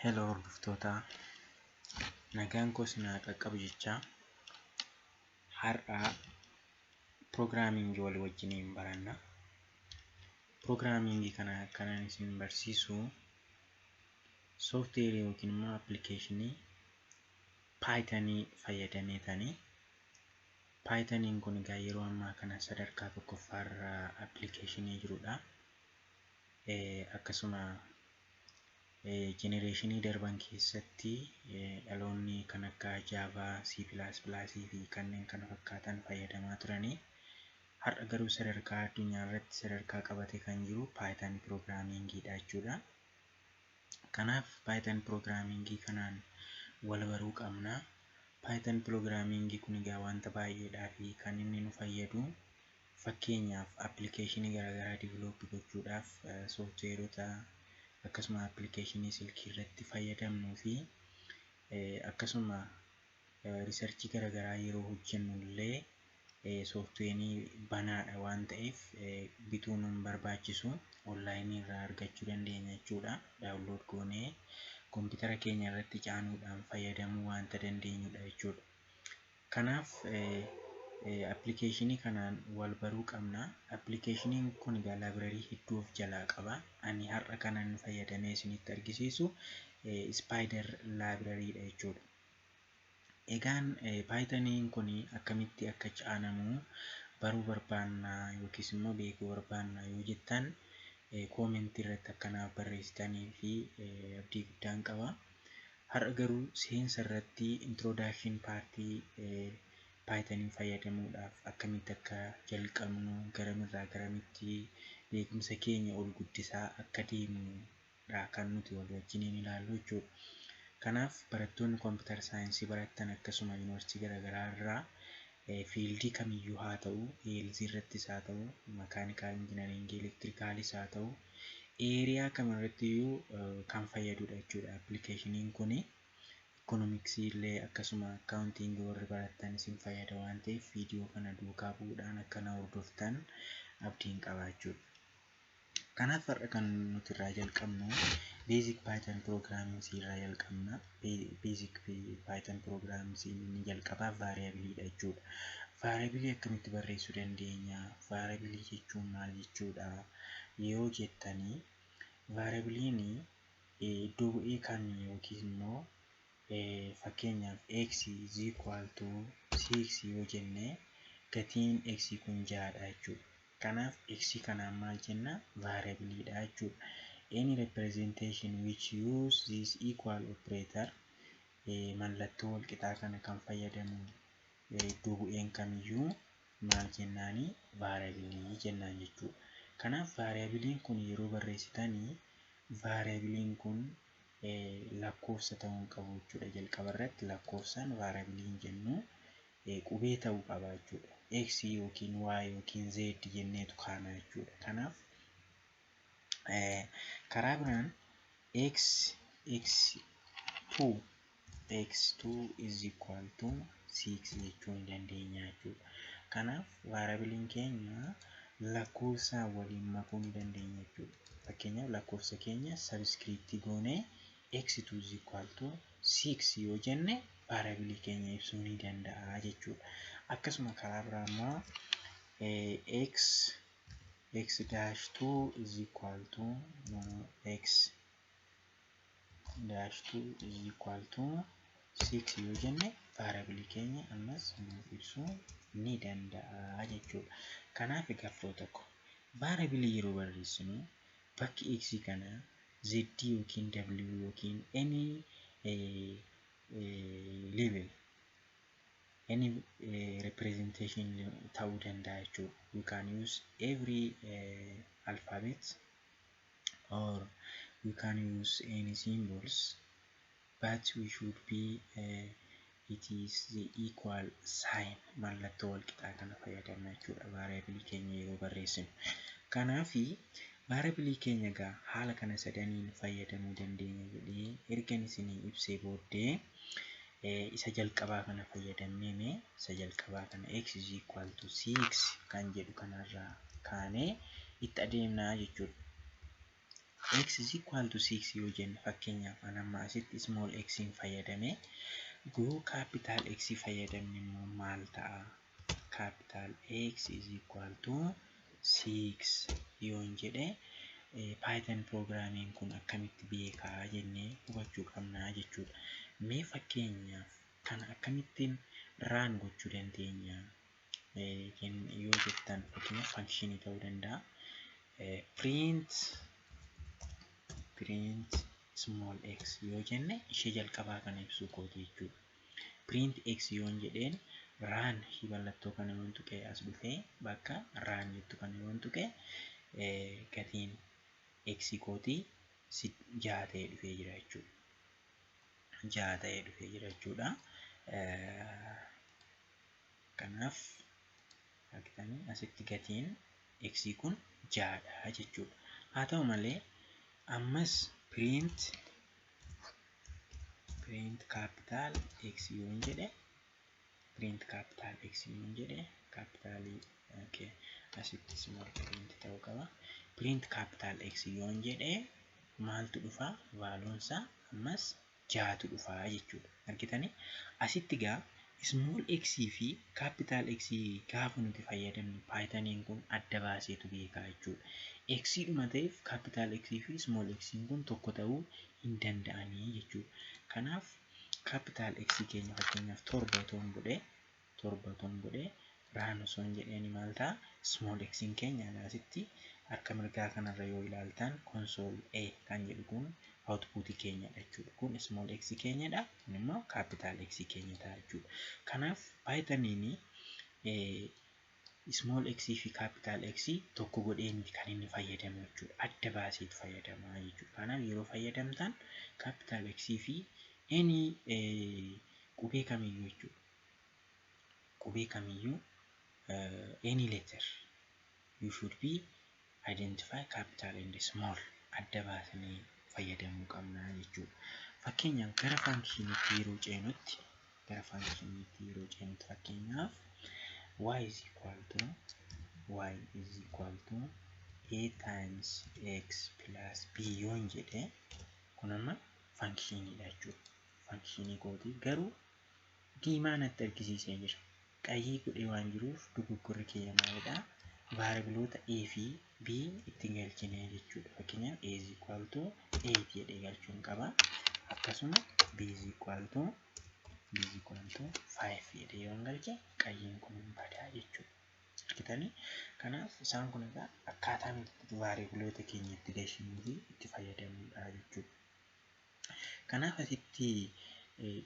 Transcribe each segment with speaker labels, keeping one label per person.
Speaker 1: Hello hordoftoota, nagaan koo isin haa qaqqabu jechaa, har'a programmingii walii wajjiniin baranna. Programmingii kana kanan isin barsiisu sooftiweerii yookiin immoo applicationii Pythonii fayyadameetani. Pythoniin kun egaa yeroo ammaa kana sadarkaa tokkoffaarra applicationii jirudha. Akkasuma generationii darban keessatti dhaloonni kan akka Java, C++ fi kanneen kana fakkaatan fayyadamaa turanii. Har'a garuu sadarkaa addunyaa irratti sadarkaa qabatee kan jiru Python programmingiidha jechuudha. Kanaaf Python programmingii kanaan wal baruu qabna. Python programmingii kun egaa wanta baay'eedhaa fi kan inni nu fayyadu, fakkeenyaaf applicationii garaagaraa develop gochuudhaaf, sooftiweerota akkasuma applicationii silkii irratti fayyadamnuu fi akkasuma researchii garaagaraa yeroo hojjennu illee sooftiweerii banaadha waan ta'eef bituu nun barbaachisu, onlineii irraa argachuu dandeenya jechuudha. Download goonee koompitara keenya irratti caanuudhaan fayyadamuu waanta dandeenyudha jechuudha. Kanaaf applicationii kanaan wal baruu qabna. Applicationiin kun egaa library hedduu of jalaa qaba. Ani har'a kanan fayyadamee isinitti argisiisu Spyder librarydha jechuudha. Egaan Pythoniin kun akkamitti akka caanamu baruu barbaannaa yookiis immoo beekuu barbaannaa yoo jettan, commentii irratti akkanaaf barreessitanii fi abdii guddaan qaba. Har'a garuu seensa irratti introduction partii Pythonii fayyadamuudhaaf akkamitti akka jalqabnu, garamirraa garamitti beekumsa keenya ol guddisaa akka deemnudha kan nuti wal wajjiniin ilaallu jechuudha. Kanaaf barattoonni computer scienceii baratan, akkasuma yuunivarsiitii garaagaraa irraa, fieldii kamiyyuu haa ta'u, healthii irrattis haa ta'u, mechanical engineeringii, electricalis haa ta'u, area kamirrattiyyuu kan fayyadudha jechuudha applicationiin kuni. Economicsii illee akkasuma accountingii warri baratan isin fayyada waan ta'eef, viidiyoo kana duukaa bu'uudhaan akka na hordoftan abdiin qaba jechuudha. Kanaaf har'a kan nuti irraa jalqabnu basic Python programming irraa jalqabna. Basic Python programming inni jalqabaa variableiidha jechuudha. Variableii akkamitti barreessuu dandeenya? Variableii jechuun maal jechuudha? Yoo jettanii, variableiin iddoo bu'ee kan yookiis immoo fakkeenyaaf x is equal to 6 yoo jenne, gatiin x kun ja'adha jechuudha. Kanaaf x kanaan maal jenna? Variableiidha jechuudha. Any representation which use this equal operator, mallattoo walqixaa kana kan fayyadamu iddoo bu'een kamiyyuu maal jennaani? Variableii jennaan jechuudha. Kanaaf variableiin kun yeroo barreessitanii, variableiin kun lakkoofsa ta'uu hin qabu jechuudha. Jalqaba irratti lakkoofsaan variableii hin jennu, qubee ta'uu qaba jechuudha. X yookiin Y yookiin Z jenneetu kaana jechuudha. Kanaaf karaa biraan x x2 x2 is equal to 6 jechuu ni dandeenya jechuudha. Kanaaf variableiin keenya lakkoofsaan waliin makuu ni dandeenya jechuudha. Fakkeenyaaf lakkoofsa keenya subscriptii goonee x2 is equal to 6 yoo jenne, variableii keenya ibsuu ni danda'a jechuudha. Akkasuma karaa biraa immoo x x dash 2 is equal to, no, x dash 2 is equal to 6 yoo jenne, variableii keenya ammas nuuf ibsuu ni danda'a jechuudha. Kanaaf egaa firoo tokko variableii yeroo barreessinu bakki x kana z yookiin w yookiin any level, any representation ta'uu danda'a jechuudha. You can use every alphabet or you can use any symbols, but we should be it is the equal sign, mallattoo walqixaa kana fayyadamna jechuudha variableii keenya yeroo barreessinu. Kanaafi variableii keenya egaa haala kana sadaniin fayyadamuu dandeenya jedhee ergan isinii ibsee booddee, isa jalqabaa kana fayyadamnee, mee isa jalqabaa kana x is equal to 6 kan jedhu kanarraa kaanee itti adeemnaa jechuudha. X is equal to 6 yoo jenne, fakkeenyaaf an amma asitti small x hin fayyadame, goo capital X fayyadamne immoo maal ta'a? Capital X is equal to 6 yoon jedhe, Python programmiin kun akkamitti beekaa jennee hubachuu qabnaa jechuudha. Mee fakkeenyaaf kana akkamittiin run gochuu dandeenya yoo jettan, fakkeenyaaf functionii ta'uu danda'a. Print small x yoo jenne, ishee jalqabaa kana ibsuu kooti jechuudha. Print x yoon jedheen, run mallattoo kana yoon tuqee, as dhufee bakka run jettu kana yoon tuqee, gatiin x kootii 6 ta'ee dhufee jira jechuudha. 6 ta'ee dhufee jira jechuudha. Kanaaf argitanii asitti gatiin x kun 6dha jechuudha. Haa ta'u malee ammas print capital X yoon jedhe, print capital X yoon jedhe, capitalii, okay, asitti small print ta'uu qaba. Print capital X yoon jedhe maaltu dhufa? Valueunsaa ammas 6tu dhufa jechuudha. Argitanii, asitti gaa small x fi capital X gaafa nuti fayyadamnu Pythoniin kun adda baaseetu beekaa jechuudha. X dhuma ta'eef capital X fi small x kun tokko ta'uu hin danda'anii jechuudha. Kanaaf capital X keenya fakkeenyaaf 7 otoon godhee, 7 otoon godhee, run osoon jedheeni maal ta'a? Small x keenya asitti harka mirgaa kanarra yoo ilaaltan, console A kan jedhu kun outputii keenyadha jechuudha. Kun small x keenyadha. Kun immoo capital X keenya ta'a jechuudha. Kanaaf Pythoniin small x fi capital X tokko godhee miti kan inni fayyadamu jechuudha. Adda baaseetu fayyadama jechuudha. Kanaaf yeroo fayyadamtan capital X fi any qubee kamiyyuu jechuudha. Qubee kamiyyuu, any letter, you should be identify capital and small, adda baasanii fayyadamuu qabna jechuudha. Fakkeenyaaf gara functioniitti yeroo ceenutti, gara functioniitti yeroo ceenutti, fakkeenyaaf y is equal to a times x plus b yoon jedhe, kun amma functioniidha jechuudha. Functionii kooti garuu diimaa natti argisiisee jira. Qayyii godhee waan jiruuf dogoggorri kiyya maalidhaa? Variableoota a fi b ittiin galchine jechuudha. Fakkeenyaaf a is equal to 8 jedhee galchuun qaba. Akkasuma b is equal to 5 jedhee yoon galche, qayyiin kun hin badaa jechuudha. Argitanii? Kanaaf isaan kun egaa akkaataa nuti variableoota keenya itti galchinuu fi itti fayyadamnudha jechuudha. Kanaaf asitti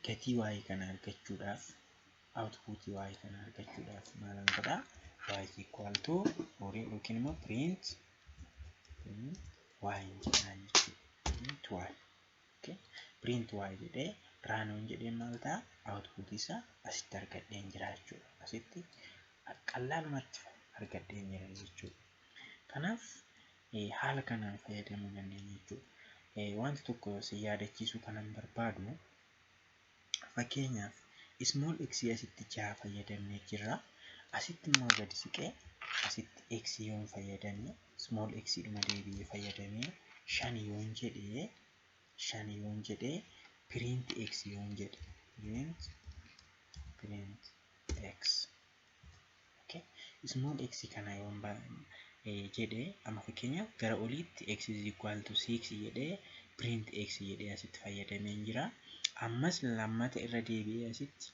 Speaker 1: gatii y kana argachuudhaaf, outputii y kana argachuudhaaf maalan godhaa? Y is equal to yookiin immoo print y jedhaa jechuudha. Print y. Okay. Print y jedhee run yoon jedhee maal ta'a? Outputii isaa asitti argadheen jira jechuudha. Asitti qal'aalumatti argadheen jira jechuudha. Kanaaf haala kanaan fayyadamuu dandeenya jechuudha. Wanti tokko si yaadachiisuu kanan barbaadu, fakkeenyaaf small x asitti 6 fayyadamnee jirra. Asitti immoo gadi siqee asitti x yoon fayyadame, small x dhuma deebi'ee fayyadamee 5 yoon jedhee, 5 yoon jedhee, print x yoon jedhe, print x, okay, small x kana yoon jedhee, amma fakkeenyaaf gara oliitti x is equal to 6 jedhee print x jedhee asitti fayyadamee jira. Ammas lammata irra deebi'ee asitti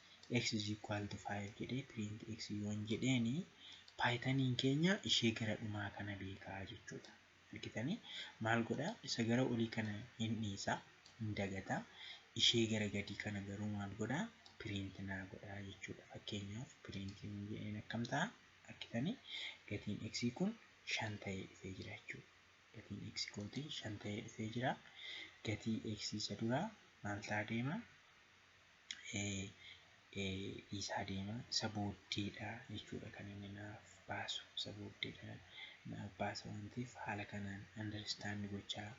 Speaker 1: x is equal to 5 jedhee print x yoon jedheeni, Pythoniin keenya ishee gara dhumaa kana beekaa jechuudha. Argitanii, maal godhaa? Isa gara olii kana hin dhiisaa, hin dagataa. Ishee gara gadii kana garuu maal godhaa? Print naa godhaa jechuudha. Fakkeenyaaf print yoon jedheen akkam ta'a? Argitanii, gatiin x kun 5 ta'ee dhufee jira jechuudha. Gatiin x kootii 5 ta'ee dhufee jira. Gatii x isa duraa maal ta'aa deema? Dhiisaa deema. Isa booddeedha jechuudha kan inni naaf baasu. Isa booddeedha naaf baasa waan ta'eef, haala kanaan understand gochaa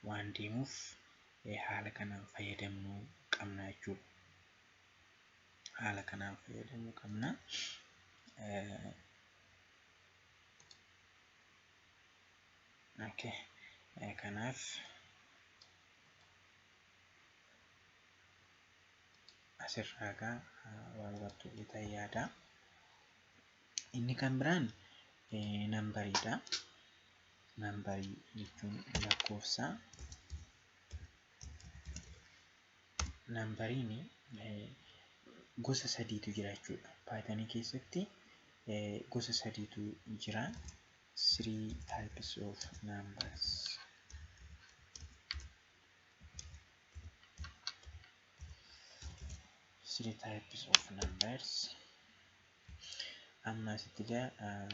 Speaker 1: waan deemuuf haala kanaan fayyadamuu qabna jechuudha. Haala kanaan fayyadamuu qabna. Okay. Kanaaf asirraa egaa waa hubattu jedhee yaada. Inni kan biraan nambariidha. Nambarii jechuun lakkoofsa. Nambariin gosa sadiitu jira jechuudha. Paayitanii keessatti gosa sadiitu jira. Three types of numbers. Three types of numbers. Amma asitti egaa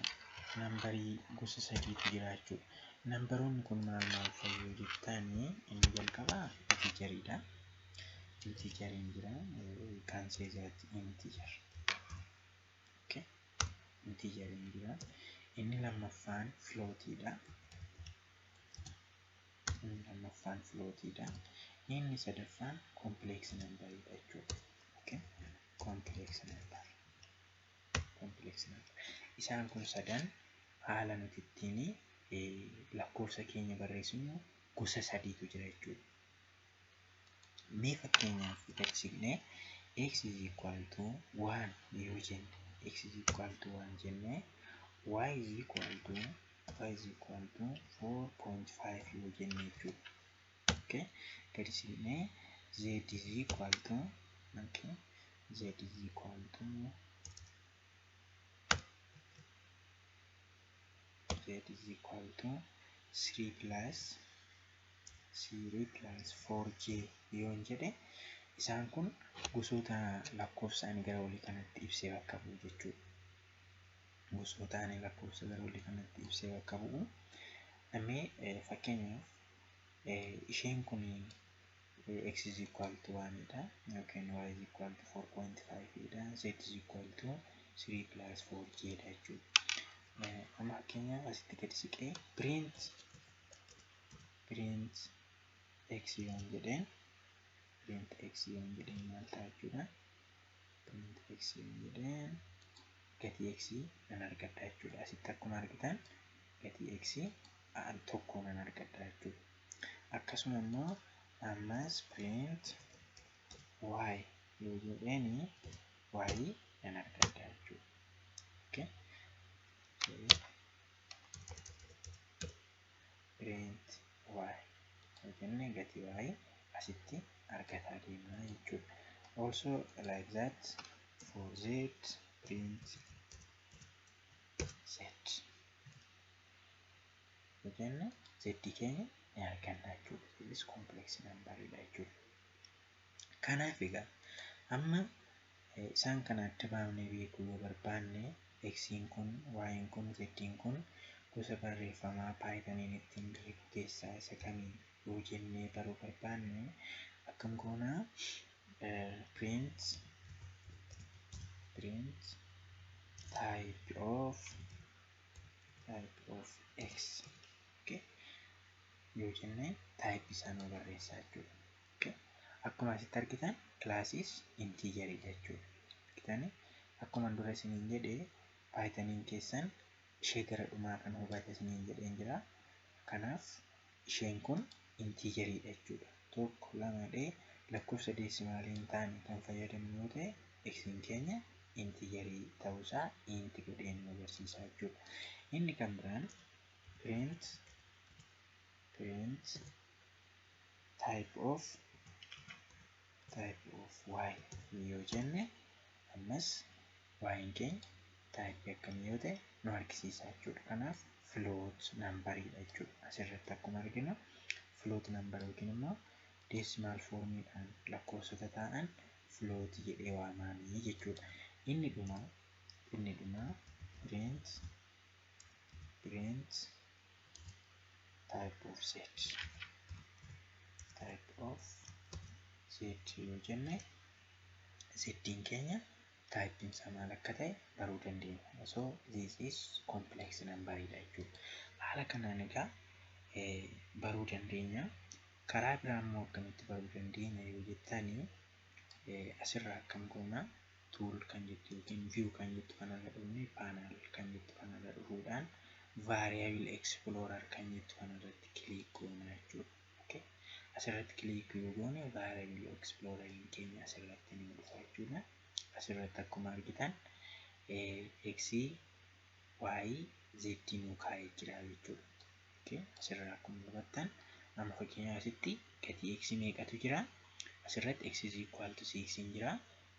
Speaker 1: nambarii gosa sadiitu jira jechuudha. Nambaroonni kun maal maal fa'i yoo jettani, inni jalqabaa intiijeriidha. Intiijeriin jira. Kan say that integer. Okay. Intiijeriin jira. Inni lammaffaan flootiidha. Inni lammaffaan flootiidha. Inni sadaffaan complex numberiidha jechuudha. Okay. Complex number. Complex number. Isaan kun sadan haala nuti ittiin lakkoofsa keenya barreessinu gosa sadiitu jira jechuudha. Mee fakkeenyaaf gadi siqnee x is equal to 1 yoo jenne, x is equal to 1 jennee, y is equal to 4.5 yoo jenne jechuudha. Okay. Gadi siqnee z is equal to, okay, z is equal to z is equal to 3 plus 4j yoon jedhe, isaan kun gosoota lakkoofsa ani gara olii kanatti ibsee bakka bu'u jechuudha. Gosoota ani lakkoofsa gara olii kanatti ibsee bakka bu'u. Mee fakkeenyaaf isheen kun x is equal to 1 dha yookiin y is equal to 4.5 dha, z is equal to 3 plus 4j dha jechuudha. Amma fakkeenyaaf asitti gadi siqee print x yoon jedheen, print x yoon jedheen maal ta'a jechuudha? Print x yoon jedheen gatii x nan argadha jechuudha. Asitti akkuma argitan gatii x tokko nan argadha jechuudha. Akkasuma immoo ammas print y yoo jedheeni y nan argadha jechuudha. Okay. Print y yoo jenne gatii y asitti argataa deemna jechuudha. Also like that for z, print z yoo jenne z keenya ni arganna jechuudha. This is complex number dha jechuudha. Kanaaf egaa amma isaan kana adda baafnee beekuu yoo barbaanne, xiin kun, y'n kun, z'n kun gosa barreeffamaa paayitaniin ittiin beeku keessaa isa kamii yoo jennee baruu barbaanne, akkam goonaa? Print type of x, okay, yoo jenne type isaa nu barreessaa jechuudha. Okay. Akkuma asitti argitan class is integerii jechuudha. Argitanii, akkuma dura isiniin jedhe paayitaniin keessan ishee gara dhumaa kan hubata isiniin jedheen jira. Kanaaf isheen kun intiijeriidha jechuudha. Tokko lama dhee lakkoofsa deesimaalii hin taane kan fayyadamnu yoo ta'e, xiin keenya intiijerii ta'uusaa int godhee nu agarsiisa jechuudha. Inni kan biraan print type of y yoo jenne, ammas y'n keenya type akkamii yoo ta'e nu argisiisa jechuudha. Kanaaf float numberiidha jechuudha. Asirratti akkuma arginu float number yookiin immoo decimal formiidhaan lakkoofsota ta'an float jedhee waamaanii jechuudha. Inni dhumaa print type of z, type of z yoo jenne z'n keenya typeiin isaa maal akka ta'e baruu dandeenya. So this is complex number dha jechuudha. Haala kanaan egaa baruu dandeenya. Karaa biraa immoo akkamitti baruu dandeenya yoo jettanii, asirraa akkam goona? Tool kan jettu yookiin view kan jettu kanarra dhufnee, panel kan jettu kanarra dhufuudhaan Variable Explorer kan jettu kanarratti click goona jechuudha. Okay. Asirratti click yoo goone Variable Exploreriin keenya asirratti ni dhufa jechuudha. Asirratti akkuma argitan X, Y, Z nuu kaa'ee jira jechuudha. Okay. Asirraa akkuma hubattan amma fakkeenyaaf asitti gatii X meeqatu jira? Asirratti X is equal to 6 hin jira.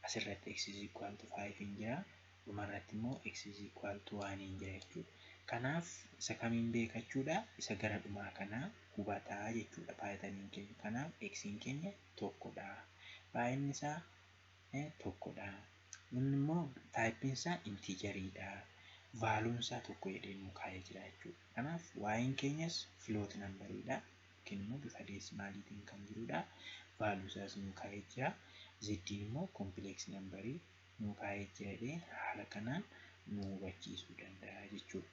Speaker 1: Asirratti X is equal to 5 hin jira. Dhumarratti immoo X is equal to 1 hin jira jechuudha. Kanaaf isa kamiin beekachuudha? Isa gara dhumaa kanaa hubataa jechuudha Pythoniin keenya. Kanaaf X'n keenya tokkodha. Baay'inni isaa tokkodha. Inni immoo typeiin isaa integeriidha. Valueun isaa tokko jedhee nuu kaa'ee jira jechuudha. Kanaaf Y'n keenyas float numberiidha. Yookiin immoo bifa decimaliitiin kan jirudha. Value isaas nuu kaa'ee jira. Z'n immoo complex numberii nuu kaa'ee jira jedhee haala kanaan nu hubachiisuu danda'a jechuudha.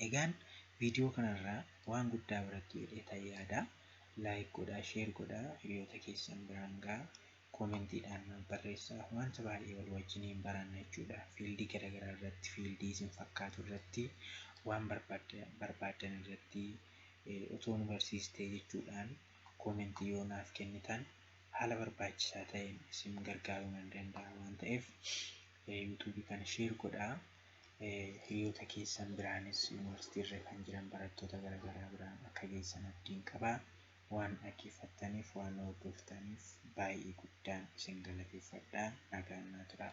Speaker 1: Egaan viidiyoo kanarraa waan guddaa barattu jedhee yaada. Like godhaa, share godhaa, hiriyoota keessan biraan gahaa, commentiidhaan barreessaa. Wanta baay'ee wal wajjiniin baranna jechuudha. Fieldii garaagaraa irratti, fieldii isin fakkaatu irratti, waan barbaaddan irratti otoo nu barsiistee jechuudhaan commentii yoo naaf kennitan haala barbaachisaa ta'een isin gargaaruu nan danda'a waan ta'eef YouTubeii kana share godhaa. Hiriyoota keessan biraanis yuunivarsiitii irra kan jiran barattoota garaagaraa biraan akka geessan abdiin qabaa. Waan dhaggeeffattaniif, waan hordoftaniif baay'ee guddaan isin galateeffadha. Nagaan naa turaa.